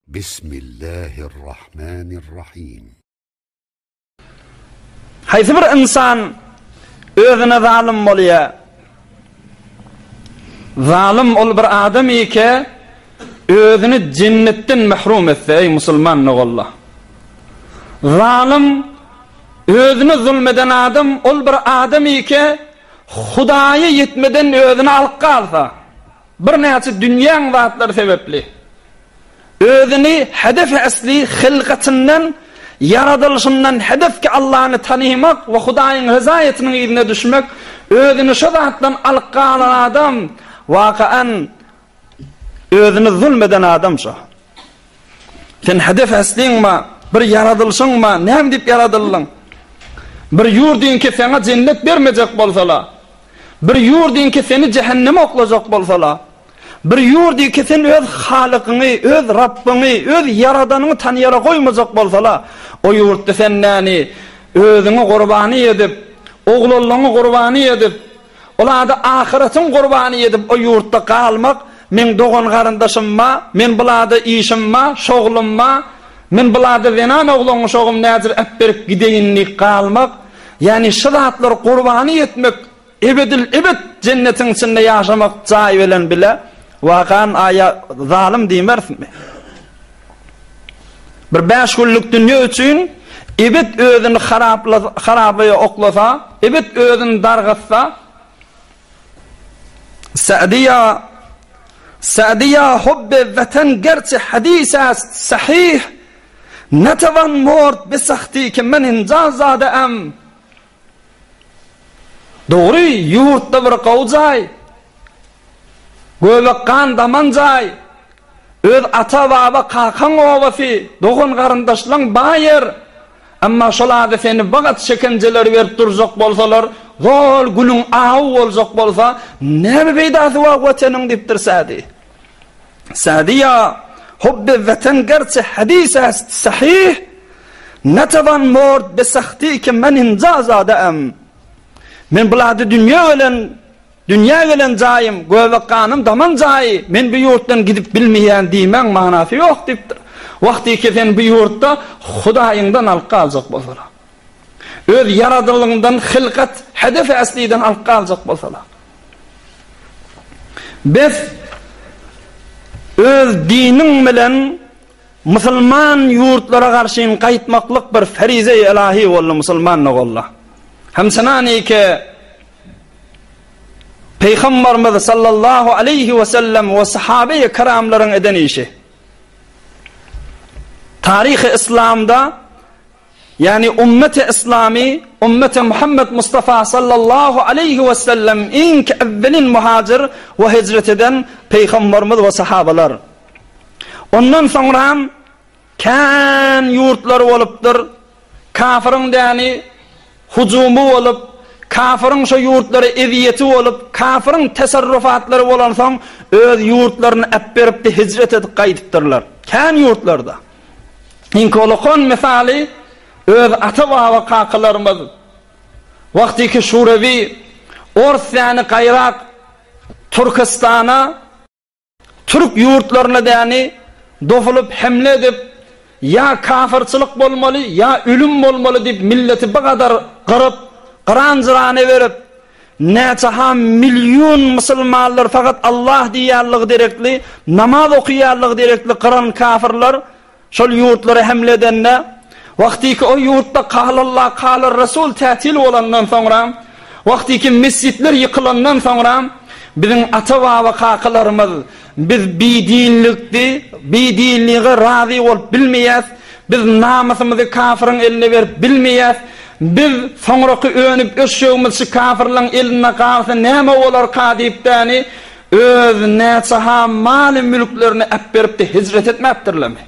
Bismillahirrahmanirrahim. Haýsy bir ynsan özüne zalym bolýar? Zalym ol bir adam ike özüni jennetden mahrum etse, eý musulman doganlar. Zalym özüne zulm eden adam ol bir adam ike Hudaýa ýetmeden özüni alyp galsa. Birnäçe dünýäň zatlary sebäpli, özüni hedefi esli hylgatyndan, ýaradylyşyndan hedef ki Allany tanymak we Hudaýyň rezaýatynyň yzyna düşmek, özüni şo zatdan alyp galan adam, wakaan özüne zulm eden adam şo. Sen hedef esliň ba, bir ýaradylyşyň ba, näme diýip ýaradyldyň? Bir ýurdyňki saňa jennet bermejek bolsalar, Bir ýurdyňky seni jähenneme oklajak bolsala, bir ýurdyňky sen öz Halykyňy, öz Rabbyňy, öz Ýaradanyňy tanyýara goýmajak bolsala, o ýurtda sen näni özüňi gurbany edip, oglanlaňy gurbany edip, olada ahyratyň gurbany edip o ýurtda galmak, meň dogan-garyndaşym-ma, men bulada işim-ma, şoglum-ma, men bulada zenan oglaňy şogum näjir äpberip gideýin diýip galmak, Ýagny şu zatlary gurbany etmek ebedil ebet jennetiň içinde ýaşamak jaý bilen bile wakan aýa zalym diýmerismi? Bir bäş günlük dünýe üçin ebet özüni harapla harabaya oklasa, ebet özüni dargatsa Sa'diya Sa'diya hubbe watan gerçi hadis ast sahih Netewan mord bi sahti ki men inja zade em. Dogry, ýurtda bir gowy jaý, göbek gan daman jaý, öz ata-baba kakaň obasy, dogan-garyndaşlaň bar ýer. Emma şol ady seni bagat şekenjeler berip durjak bolsalar, zol günüň awy boljak bolsa, näme peýdasy bar Watanyň diýipdir Sädi. Sadiýa, Hubbi weten gerçe hadis est sahih, Netewan mord be sahti ki men inja zade em. Men bulady dünýe gelen, dünýä gelen jaýym, göbek ganym daman jaýy, men bu ýurtdan gidip bilmeýän diýmäň manasy ýok diýipdir. Wagty ki sen bu ýurtda Hudaýyňdan alyp galjak bolsalar. Öz ýaradylygyňdan hylkat, hedef-i asliden alyp galjak bolsalar. Bes öz diniň bilen musulman ýurtlara garşyn gaýtmaklyk bir ferize-i ylahy boldy musulman doganlar. Hemçenanike Pygambarymyz sallallahu aleýhi we sellem we sahabe-i kiramlaryň eden işi. Taryhy yslamda Ýagny ummeti yslamy, ummeti Muhammet Mustafa sallallahu aleýhi we sellem iň evvelin muhajir we hijret eden Pygamberimiz we sahabalar. Ondan soňram kän ýurtlar bolupdyr, kafyryň däni hujumy bolup, kafyryň şo ýurtlara ezýeti bolup, kafyryň teserrufatlary bolansoň öz ýurtlaryny äpberipdi hijret edip gaýdypdyrlar. Kän ýurtlarda. Iňkolokan mysaly öz ata-baba kakalarymyz wagtyky şurewi Orsýany gaýrak Türküstana, türk ýurtlaryna däni dosulyp hemle edip ýa kafyrçylyk bolmaly ýa ölüm bolmaly diýip milleti bir gadar gyryp gyran-jyrana berip Näçe-ha million musulmanlar fakat Allah diýýänligi derekli, namaz okaýanlygy derekli gyran kafirler şol ýurtlara hemle edende, wagtyky o ýurtda Kalallah, Kalar Resul tätil bolandan soňra, wagtyky mesjitler ýykylandan soňra, biziň ata-baba kakalarymyz biz bidinlikdi, bidinlige razy bolup bilmeýäs, Biz namysymyzy kafyryň eline berip bilmeýäs. Biz soňraky önüp ösjegimiz şu kafyrlaň elinde galsa näme bolarka diýipdäni öz näçe-ha maly-mülklerini äpberipdi hijret etmäpdirlermi?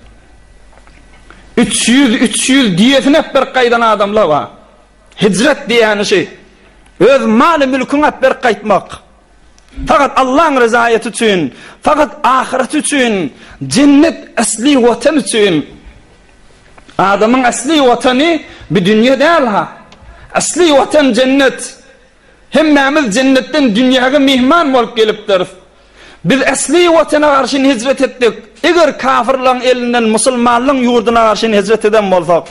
300, 300 düýesini äpberip gaýdan adamlar bar. Hijret diýýäni şi. Öz maly-mülküňi äpberip gaýtmak. Fakat Allaň rezaýeti üçin, fakat ahyret üçin, jennet äsli watan üçin. Adamyň äsli watany bu dünýe däl-ha. Äsli watan jennet. Hemmämiz jennetden dünýäge myhman bolup gelipdiris. Biz äsli watana garşyn hijret etdik. Eger kafyrlaň elinden musulmanlaň ýurduna garşyn hijret eden bolsak,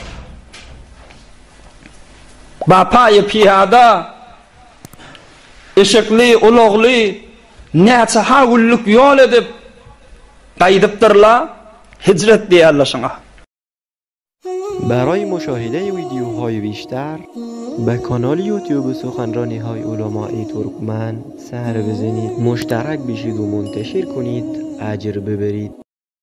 bapaýy pyýada, eşekli, ulagly näçe ha günlük ýol edip gaýdypdyrla, hijret diýerler şuňa. برای مشاهده ویدیوهای بیشتر به کانال یوتیوب سخنرانی های علمای ترکمن سر بزنید مشترک بشید و منتشر کنید اجر ببرید.